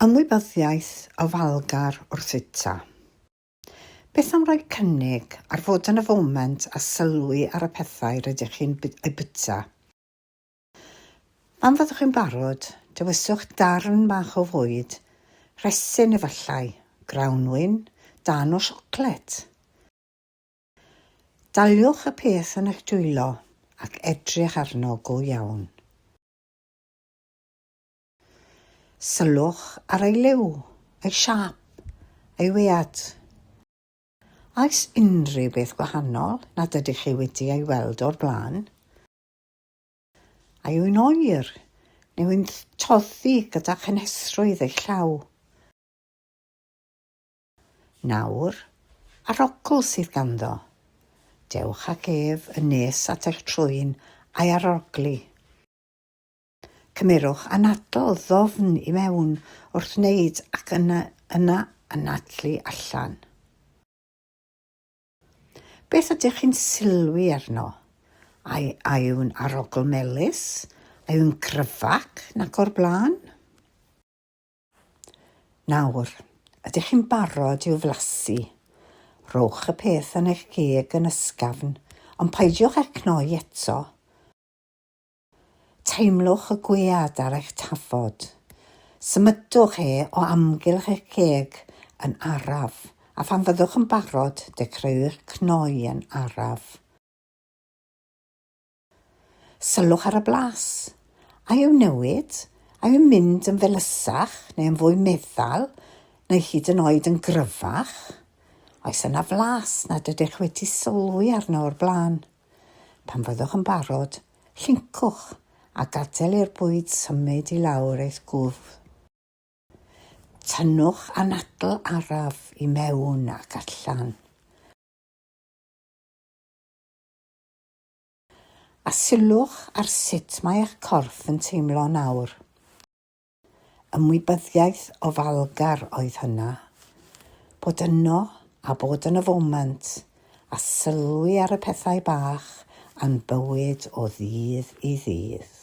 Ymwybyddiaeth ofalgar wrth fwyta. Beth am roi cynnig ar fod yn y foment a sylwi ar y pethau rydych chi'n eu bwyta? Pan fyddwch chi'n barod, dewiswch darn bach o fwyd, rhesyn efallai, grawnwin, darn o siocled. Daliwch y peth yn eich dwylo ac edrych arno go iawn. Sylwch ar ei liw, ei siâp, ei wead. A oes unrhyw beth gwahanol nad ydych chi wedi ei weld o'r blaen? A yw'n oer, neu yw'n toddi gyda chynhesrwydd eich llaw? Nawr, arogl sydd ganddo. Dewch ag ef yn nes at eich trwyn a'i arogli. Cymerwch anadl ddofn i mewn wrth wneud ac yna yna anadlu allan. Beth ydych chi'n sylwi arno? A, a yw'n arogl melys? A yw'n gryfach nag o'r blaen? Nawr, ydych chi'n barod i'w flasu? Rhowch y peth yn eich geg yn ysgafn, ond peidiwch â cnoi eto. Teimlwch y gwead ar eich tafod. Symudwch e o amgylch eich ceg yn araf, a phan fyddwch yn barod, dechreuwch cnoi yn araf. Sylwch ar y blas. A yw'n newid? A yw'n mynd yn felysach neu yn fwy meddal neu hyd yn oed yn gryfach? Oes yna flas nad ydych wedi sylwi arno o'r blaen? Pan fyddwch yn barod, llyncwch a gadael i'r bwyd symud i lawr eich gwddf. Tynnwch anadl araf i mewn ac allan. A sylwch ar sut mae eich corff yn teimlo nawr. Ymwybyddiaeth ofalgar oedd hynna. Bod yno a bod yn y foment, a sylwi ar y pethau bach a'n bywyd o ddydd i ddydd.